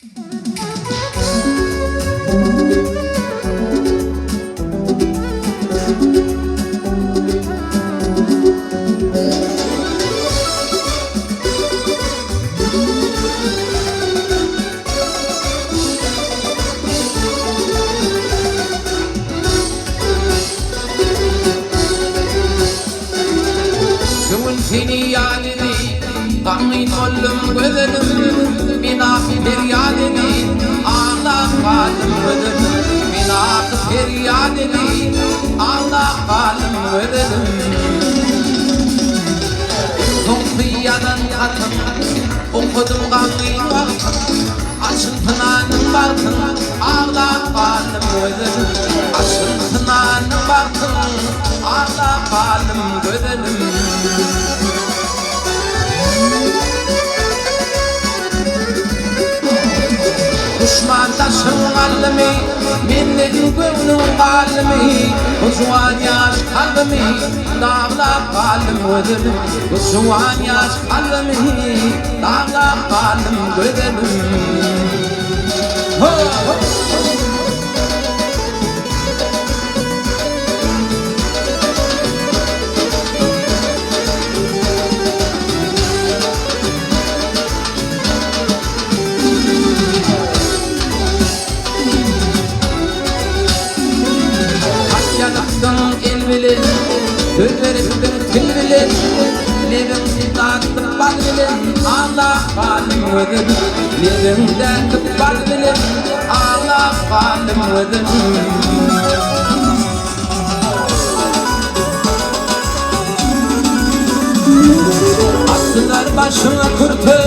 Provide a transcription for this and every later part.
Göwün seni ýad edip, Gamgyn boldum gözelim, Men ahy perýat edip, Aglap galdym gözelim. Men ahy perýat edip, Aglap galdym gözelim. Soňky ýazan hatym, Okadym gamgyn wagtym, Açylsyn anyň bagtyň, Aglap galdym gözelim. Açylsyn anyň bagtyň, Aglap galdym gözelim. Duşman daşyň aldymy, Menden göwnüň galdymy, Bu juwan ýaş kalbymy, Daglap galdym gözelim. Bu juwan ýaş kalbymy, Daglap galdym gözelim. Ho! Hat ýazypsyň el bilen, Söz beripsiň til bilen, Lebiňi datdyp bal bilen, Aglap galdym gözelim. Lebiňi datdyp bal bilen, Aglap galdym gözelim. Atdylar başyňa kürte,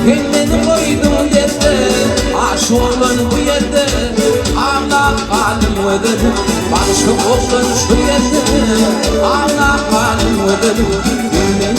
Sen meni goýduň derde, Aşyk oglan bu ýerde, Aglap galdym gözelim. Aşyk oglan şu ýerde, Aglap galdym gözelim.